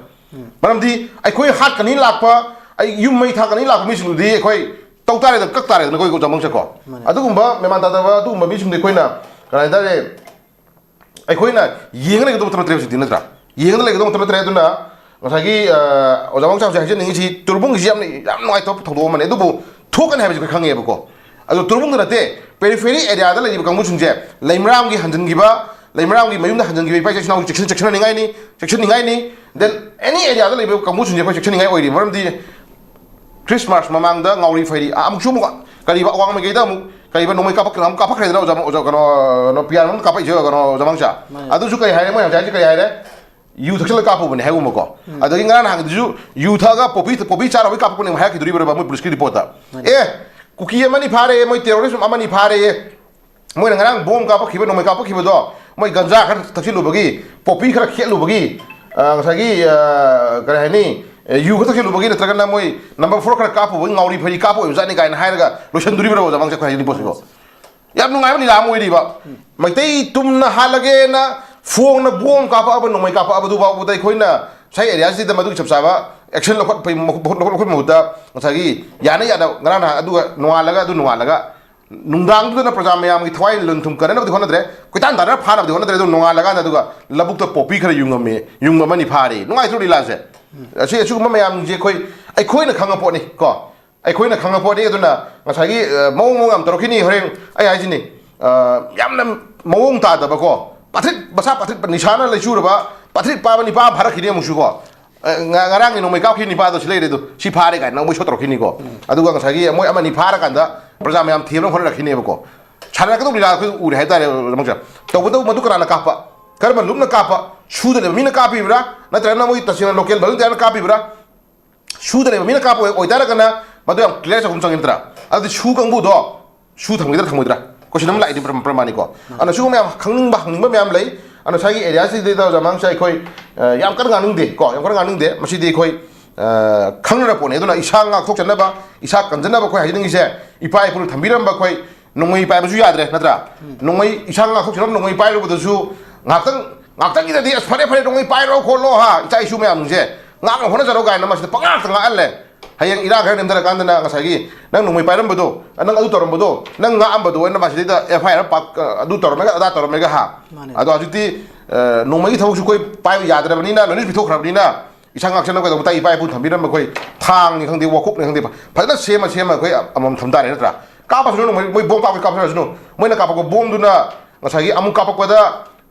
ꯃꯔꯝꯗꯤ ꯑꯩꯈꯣꯏ ꯍꯥꯠꯀꯅꯤ ꯂꯥꯛꯄ, ꯑꯩ ꯌꯨꯝ ꯃꯩ ꯊꯥꯀꯅꯤ ꯂꯥꯛꯄ ꯃꯤꯁꯤꯡꯗꯨꯗꯤ ꯑꯩꯈꯣꯏ ꯇꯧ ꯇꯥꯔꯦꯗꯅ, ꯀꯛ ꯇꯥꯔꯦꯗꯅ ꯑꯩꯈꯣꯏ ꯆꯃꯪꯁꯦꯀꯣ꯫ ꯃꯥꯅꯦ꯫ ꯑꯗꯨꯒꯨꯝꯕ ꯃꯦꯃꯥꯟ ꯇꯥꯗꯕ ꯑꯗꯨꯒꯨꯝꯕ ꯃꯤꯁꯤꯡꯗꯤ ꯑꯩꯈꯣꯏꯅ ꯀꯔꯤ ꯍꯥꯏ ꯇꯥꯔꯦ, ꯑꯩꯈꯣꯏꯅ ꯌꯦꯡꯉ ꯂꯩꯒꯗꯧꯕ ꯅꯠꯇ꯭ꯔꯦ ꯍꯧꯖꯤꯛꯇꯤ, ꯅꯠꯇ꯭ꯔꯥ? ꯌꯦꯡꯉ ꯂꯩꯒꯗꯧꯕ ꯅꯠꯇ꯭ꯔꯦ꯫ ꯑꯗꯨꯅ ꯉꯁꯥꯏꯒꯤ, ꯑ, ꯑꯣꯖꯥ ꯋꯥꯡꯆꯥꯎꯁꯦ ꯍꯥꯏꯖꯅꯤꯡꯉꯤꯁꯤ, ꯇꯨꯔꯕꯨꯡꯒꯤꯁꯤ ꯌꯥꯝꯅ, ꯌꯥꯝ ꯅꯨꯡꯉꯥꯏꯇꯕ ꯊꯧꯗꯣꯛ ꯑꯃꯅꯤ꯫ ꯑꯗꯨꯕꯨ ꯊꯣꯛꯀꯅꯤ ꯍꯥꯏꯕꯁꯤ ꯑꯩꯈꯣꯏ ꯈꯪꯉꯦꯕꯀꯣ꯫ ꯑꯗꯣ ꯇꯨꯔꯕꯨꯡꯗ ꯅꯠꯇꯦ, ꯄꯦꯔꯤꯐꯦꯔꯤ ꯑꯦꯔꯤꯌꯥꯗ ꯂꯩꯔꯤꯕ ꯀꯥꯡꯕꯨꯁꯤꯡꯁꯦ, ꯂꯩꯃꯔꯥꯝꯒꯤ ꯍꯟꯖꯤꯟꯈꯤꯕ, ꯂꯩꯃꯔꯥꯝꯒꯤ ꯃꯌꯨꯝꯗ ꯍꯟꯖꯤꯟꯈꯤꯕ ꯏꯄꯥ ꯏꯆꯥ ꯏꯆꯤꯟ ꯏꯅꯥꯎ ꯆꯦꯛꯁꯤꯟ-, ꯆꯦꯛꯁꯤꯟꯍꯟꯅꯤꯡꯉꯥꯏꯅꯤ, ꯆꯦꯛꯁꯤꯟꯅꯤꯡꯉꯥꯏꯅꯤ꯫ Then any area ꯗ ꯂꯩꯕ ꯀꯥꯡꯕꯨꯁꯤꯡꯁꯦ ꯑꯩꯈꯣꯏ ꯆꯦꯛꯁꯤꯟꯅꯤꯡꯉꯥꯏ ꯑꯣꯏꯔꯤ꯫ ꯃꯔꯝꯗꯤ ꯈ꯭ꯔꯤꯁꯃꯥꯁ ꯃꯃꯥꯡꯗ ꯉꯥꯎꯔꯤ ꯐꯩꯔꯤ, ꯑ, ꯑꯃꯨꯛꯁꯨ ꯑꯃꯨꯛ ꯀꯔꯤꯕ, ꯑꯋꯥꯡ ꯃꯥꯏꯀꯩꯗ ꯑꯃꯨꯛ ꯀꯔꯤꯕ, ꯅꯣꯡꯃꯩ ꯀꯥꯞꯄꯛ-, ꯑꯃꯨꯛ ꯀꯥꯞꯄꯛꯈ꯭ꯔꯦꯗꯅ ꯑꯣꯖꯥ, ꯑꯣꯖꯥ, ꯀꯩꯅꯣ, ꯀꯩꯅꯣ, ꯄꯤꯌꯥꯔ ꯑꯃꯨꯛ ꯀꯥꯞꯄꯛꯏꯁꯦ, ꯀꯩꯅꯣ, ꯑꯣꯖꯥ ꯃꯥꯡꯁꯥ? ꯃꯥꯅꯦ꯫ ꯑꯗꯨꯁꯨ ꯀꯔꯤ ꯍꯥꯏꯔꯦ, ꯃꯣꯏ ꯍꯧꯖꯤꯛ ꯍꯥꯏꯁꯦ ꯀꯔꯤ ꯍꯥꯏꯔꯦ? ꯌꯨ ꯊꯛꯆꯜꯂꯒ ꯀꯥꯞꯄꯨꯕꯅꯦ ꯍꯥꯏꯒꯨꯝꯕꯀꯣ꯫ ꯎꯝ꯫ ꯑꯗꯒꯤ ꯉꯔꯥꯡ ꯅꯍꯥꯟꯒꯤꯗꯨꯁꯨ ꯌꯨ ꯊꯛꯑꯒ ꯄꯣꯄꯤ, ꯄꯣꯄꯤ ꯆꯥꯔꯨꯕꯩ ꯀꯥꯞꯄꯛꯄꯅꯦ ꯍꯥꯏꯔꯛꯈꯤꯗꯣꯔꯤꯕ꯭ꯔꯕ ꯃꯣꯏ ꯄꯨꯂꯤꯁꯀꯤ ꯔꯤꯄꯣꯔꯠꯇ? ꯃꯥꯅꯦ꯫ ꯑꯦ, ꯀꯨꯀꯤ ꯑꯃꯅꯤ ꯐꯥꯔꯦ, ꯃꯣꯏ ꯇꯦꯔꯣꯔꯤꯁ ꯑꯃꯅꯤ ꯐꯥꯔꯦ꯫ ꯃꯣꯏꯅ ꯉꯔꯥꯡ ꯕꯣꯝ ꯀꯥꯞꯄꯛꯈꯤꯕ, ꯅꯣꯡꯃꯩ ꯀꯥꯞꯄꯛꯈꯤꯕꯗꯣ, ꯃꯣꯏ ꯒꯟꯖꯥ ꯈꯔ ꯊꯛꯆꯤꯜꯂꯨꯕꯒꯤ, ꯄꯣꯄꯤ ꯈꯔ ꯈꯦꯠꯂꯨꯕꯒꯤ, ꯑ, ꯉꯁꯥꯏꯒꯤ, ꯑ, ꯀꯔꯤ ꯍꯥꯏꯅꯤ, ꯑ, ꯌꯨ ꯈꯔ ꯊꯛꯆꯤꯜꯂꯨꯕꯒꯤ, ꯅꯠꯇ꯭ꯔꯒꯅ ꯃꯣꯏ ꯅꯝꯕꯔ ꯐꯣꯔ ꯈꯔ ꯀꯥꯞꯄꯨꯕꯒꯤ ꯉꯥꯎꯔꯤ ꯐꯩꯔꯤ ꯀꯥꯞꯄ ꯑꯣꯏꯕꯖꯥꯠꯅꯤ ꯀꯥꯏꯅ ꯍꯥꯏꯔꯒ ꯂꯣꯏꯁꯤꯟꯗꯣꯔꯤꯕ꯭ꯔꯣ, ꯑꯣꯖꯥ ꯃꯥꯡꯁꯥ, ꯑꯩꯈꯣꯏ ꯍꯥꯏꯅꯤꯡꯉꯤ ꯄꯣꯠꯁꯤꯀꯣ? ꯌꯥꯝ ꯅꯨꯡꯉꯥꯏꯕ ꯂꯤꯂꯥ ꯑꯃ ꯑꯣꯏꯔꯤꯕ꯫ ꯃꯩꯇꯩ ꯇꯨꯝꯅ ꯍꯥꯠꯂꯒꯦꯅ ꯐꯣꯡꯅ ꯕꯣꯝ ꯀꯥꯞꯄꯛꯑꯕ, ꯅꯣꯡꯃꯩ ꯀꯥꯞꯄꯛꯑꯕꯗꯨ ꯐꯥꯎꯕꯗ ꯑꯩꯈꯣꯏꯅ ꯉꯁꯥꯏ ꯑꯦꯔꯤꯌꯥꯁꯤꯗ ꯃꯗꯨꯒꯤ ꯆꯞ ꯆꯥꯕ ꯑꯦꯛꯁꯟ ꯂꯧꯈꯠꯄꯒꯤ ꯃꯍꯨꯠ-, ꯂꯧꯈꯠꯄꯒꯤ ꯃꯍꯨꯠꯇ ꯉꯁꯥꯏꯒꯤ ꯌꯥꯅ ꯌꯥꯅ ꯉꯔꯥꯡ ꯅꯍꯥꯟ ꯑꯗꯨꯒ ꯅꯣꯡꯉꯥꯜꯂꯒ, ꯑꯗꯨ ꯅꯣꯡꯉꯥꯜꯂꯒ ꯅꯨꯡꯗꯥꯡꯗꯨꯗꯅ ꯄ꯭ꯔꯖꯥ ꯃꯌꯥꯝꯒꯤ ꯊꯋꯥꯏ ꯂꯟ ꯊꯨꯝ ꯀꯟꯅꯅꯕꯗꯤ ꯍꯣꯠꯅꯗ꯭ꯔꯦ, ꯀꯣꯏꯇꯥꯟ ꯇꯥꯟꯅꯅ ꯐꯥꯅꯕꯗꯤ ꯍꯣꯠꯅꯗ꯭ꯔꯦ, ꯑꯗꯨ ꯅꯣꯡꯉꯥꯜꯂꯀꯥꯟꯗ ꯑꯗꯨꯒ ꯂꯧꯕꯨꯛꯇ ꯄꯣꯄꯤ ꯈꯔ ꯌꯨꯡꯉꯝꯃꯤ, ꯌꯨꯡꯕ ꯑꯃꯅꯤ ꯐꯥꯔꯤ꯫ ꯅꯨꯡꯉꯥꯏꯇ꯭ꯔꯣ ꯂꯤꯂꯥꯁꯦ? ꯑꯁꯤ, ꯑꯁꯤꯒꯨꯝꯕ ꯃꯌꯥꯝꯁꯦ ꯑꯩꯈꯣꯏ, ꯑꯩꯈꯣꯏꯅ ꯈꯪꯉ ꯄꯣꯠꯅꯤ ꯀꯣ꯫ ꯑꯩꯈꯣꯏꯅ ꯈꯪꯉ ꯄꯣꯠꯅꯤ꯫ ꯑꯗꯨꯅ ꯉꯁꯥꯏꯒꯤ, ꯑ, ꯃꯑꯣꯡ ꯃꯑꯣꯡ ꯌꯥꯝ ꯇꯧꯔꯛꯈꯤꯅꯤ ꯍꯣꯔꯦꯟ꯫ ꯑꯩ ꯍꯥꯏꯁꯤꯅꯤ, ꯑ, ꯌꯥꯝꯅ ꯃꯑꯣꯡ ꯇꯥꯗꯕꯀꯣ, ꯄꯥꯊ꯭ꯔꯤꯠ, ꯃꯁꯥ ꯄꯥꯊ꯭ꯔꯤꯠ, ꯅꯤꯁꯥꯅ ꯂꯩꯆꯨꯔꯕ ꯄꯥꯊ꯭ꯔꯤꯠ ꯄꯥꯕ ꯅꯤꯄꯥ ꯑꯃ ꯐꯥꯔꯛꯈꯤꯅꯤ ꯑꯃꯨꯛꯁꯨ ꯀꯣ꯫ ꯑ, ꯉ-, ꯉꯔꯥꯡꯒꯤ ꯅꯣꯡꯃꯩ ꯀꯥꯞꯈꯤꯕ ꯅꯤꯄꯥꯗꯣ ꯁꯤ ꯂꯩꯔꯦ ꯑꯗꯨ, ꯁꯤ ꯐꯥꯔꯦ ꯀꯥꯏꯅ ꯑꯃꯨꯛ ꯁꯣꯠ ꯇꯧꯔꯛꯈꯤꯅꯤꯀꯣ꯫ ꯑꯗꯨꯒ ꯉꯁꯥꯏꯒꯤ ꯃꯣꯏ ꯑꯃꯅꯤ ꯐꯥꯔꯀꯥꯟꯗ ꯄ꯭ꯔꯖꯥ ꯃꯌꯥꯝ ꯊꯦꯝꯅꯕ ꯍꯣꯠꯅꯔꯛꯈꯤꯅꯦꯕꯀꯣ꯫ ꯁꯥꯟꯅꯔꯛꯀꯗꯧꯕ ꯂꯤꯂꯥ ꯑꯩꯈꯣꯏ ꯎꯔꯦ ꯍꯥꯏꯇꯥꯔꯦ꯫ ꯇꯧꯕꯇꯕꯨ ꯃꯗꯨ ꯀꯅꯥꯅ ꯀꯥꯞꯄ? ꯀꯔꯝꯕ ꯂꯨꯞꯅ ꯀꯥꯞꯄ? ꯁꯨꯗ ꯂꯩꯕ ꯃꯤꯅ ꯀꯥꯞꯄꯤꯕ꯭ꯔꯥ? ꯅꯠꯇ꯭ꯔꯒꯅ ꯃꯣꯏ ꯇꯁꯦꯡꯅ ꯂꯣꯀꯦꯜ ꯚꯣꯂꯨꯟꯇꯤꯌꯥꯔꯅ ꯀꯥꯞꯄꯤꯕ꯭ꯔꯥ? ꯁꯨꯗ ꯂꯩꯕ ꯃꯤꯅ ꯀꯥꯞꯄ ꯑꯣꯏ-, ꯑꯣꯏꯇꯥꯔꯒꯅ ꯃꯗꯨ ꯌꯥꯝ ꯀ꯭ꯂꯤꯌꯥꯔ ꯆꯠꯄ ꯑꯃ ꯆꯪꯉꯤ ꯅꯠꯇ꯭ꯔꯥ? ꯑꯗꯨꯗꯤ ꯁꯨ ꯀꯥꯡꯕꯨꯗꯣ ꯁꯨ ꯊꯝꯒꯗ꯭ꯔꯥ ꯊꯝꯃꯣꯏꯗ꯭ꯔꯥ? ꯀꯣꯏꯁꯟ ꯑꯃ ꯂꯥꯛꯏꯗꯤ ꯄ꯭ꯔ-, ꯄ꯭ꯔꯃꯥꯅꯤꯀꯣ꯫ ꯑꯗꯨꯅ ꯁꯤꯒꯨꯝꯕ ꯌꯥꯝ ꯈꯪꯅꯤꯡꯕ ꯍꯪꯅꯤꯡꯕ ꯃꯌꯥꯝ ꯂꯩ꯫ ꯑꯗꯨꯅ ꯁ꯭ꯋꯥꯏꯒꯤ ꯑꯦꯔꯤꯌꯥꯁꯤꯗꯩꯗ ꯑꯣꯖꯥ ꯃꯥꯡꯁꯦ ꯑꯩꯈꯣꯏ, ꯑ, ꯌꯥꯝ ꯀꯟꯅ ꯉꯥꯡꯅꯤꯡꯗꯦ ꯀꯣ, ꯌꯥꯝ ꯀꯟꯅ ꯉꯥꯡꯅꯤꯡꯗꯦ꯫ ꯃꯁꯤꯗꯤ ꯑꯩꯈꯣꯏ, ꯑ, ꯈꯪꯅꯔ ꯄꯣꯠꯅꯤ꯫ ꯑꯗꯨꯅ ꯏꯁꯥ ꯉꯥꯛꯊꯣꯛꯆꯅꯕ, ꯏꯁꯥ ꯀꯟꯖꯅꯕ ꯑꯩꯈꯣꯏ ꯍꯥꯏꯖꯅꯤꯡꯉꯤꯁꯦ, ꯏꯄꯥ ꯏꯄꯨꯅ ꯊꯝꯕꯤꯔꯝꯕ ꯑꯩꯈꯣꯏ ꯅꯣꯡꯃꯩ ꯄꯥꯏꯕꯁꯨ ꯌꯥꯗ꯭ꯔꯦ ꯅꯠꯇ꯭ꯔꯥ? ꯅꯣꯡꯃꯩ, ꯏꯁꯥ ꯉꯥꯛꯊꯣꯛꯆꯅꯕ ꯅꯣꯡꯃꯩ ꯄꯥꯏꯔꯨꯕꯗꯁꯨ ꯉꯥꯛꯇꯪ, ꯉꯥꯛꯇꯪꯒꯤꯗꯗꯤ "ꯑꯁ, ꯐꯔꯦ, ꯐꯔꯦ, ꯅꯣꯡꯃꯩ ꯄꯥꯏꯔꯣ ꯈꯣꯠꯂꯣ, ꯍꯥ, ꯏꯆꯥ ꯏꯁꯨ ꯃꯌꯥꯝꯁꯦ ꯉꯥꯛꯅ ꯍꯣꯠꯅꯖꯔꯣ" ꯀꯥꯏꯅ ꯃꯁꯤꯗ ꯄꯉꯥꯛꯇ ꯉꯥꯛꯍꯜꯂꯦ꯫ ꯍꯌꯦꯡ ꯏꯔꯥꯡ ꯈꯔ ꯅꯦꯝꯊꯔꯀꯥꯟꯗꯅ ꯉꯁꯥꯏꯒꯤ ꯅꯪ ꯅꯣꯡꯃꯩ ꯄꯥꯏꯔꯝꯕꯗꯣ, ꯅꯪ ꯑꯗꯨ ꯇꯧꯔꯝꯕꯗꯣ, ꯅꯪ ꯉꯥꯛꯑꯝꯕꯗꯣ ꯑꯣꯏꯅ ꯃꯁꯤꯗꯩꯗ ꯑꯦꯐ ꯑꯥꯏ ꯑꯥꯔ ꯄꯥꯛ-, ꯑꯗꯨ ꯇꯧꯔꯝꯃꯦꯒ ꯑꯗꯥ ꯇꯧꯔꯝꯃꯦꯒ ꯍꯥ꯫ ꯃꯥꯅꯦ꯫ ꯑꯗꯣ ꯍꯧꯖꯤꯛꯇꯤ, ꯑ, ꯅꯣꯡꯃꯩꯒꯤ ꯊꯕꯛꯁꯨ ꯑꯩꯈꯣꯏ ꯄꯥꯏꯕ ꯌꯥꯗ꯭ꯔꯕꯅꯤꯅ, ꯅꯣꯇꯤꯁ ꯄꯤꯊꯣꯛꯈ꯭ꯔꯕꯅꯤꯅ, ꯏꯁꯥ ꯉꯥꯛꯁꯦꯟꯅꯕ ꯀꯩꯗꯧꯕ ꯇꯥꯏ? ꯏꯄꯥ ꯏꯄꯨ ꯊꯝꯕꯤꯔꯝꯕ ꯑꯩꯈꯣꯏ ꯊꯥꯡꯅꯤ ꯈꯪꯗꯦ, ꯋꯥꯀꯨꯞꯅꯤ ꯈꯪꯗꯦ, ꯐꯖꯅ ꯁꯦꯝꯃ ꯁꯦꯝꯃ ꯑꯩꯈꯣꯏ ꯑꯃꯃꯝ ꯊꯝ ꯇꯥꯔꯦ ꯅꯠꯇ꯭ꯔꯥ? ꯀꯥꯞꯄꯁꯨ ꯅꯣꯡꯃꯩ, ꯃꯣꯏ ꯕꯣꯝ ꯀꯥꯞꯄ ꯀꯥꯞꯆꯔꯁꯅꯨ, ꯃꯣꯏꯅ ꯀꯥꯞꯄꯛꯄ ꯕꯣꯝꯗꯨꯅ ꯉꯁꯥꯏꯒꯤ ꯑꯃꯨꯛ ꯀꯥꯞꯄꯛꯄꯗ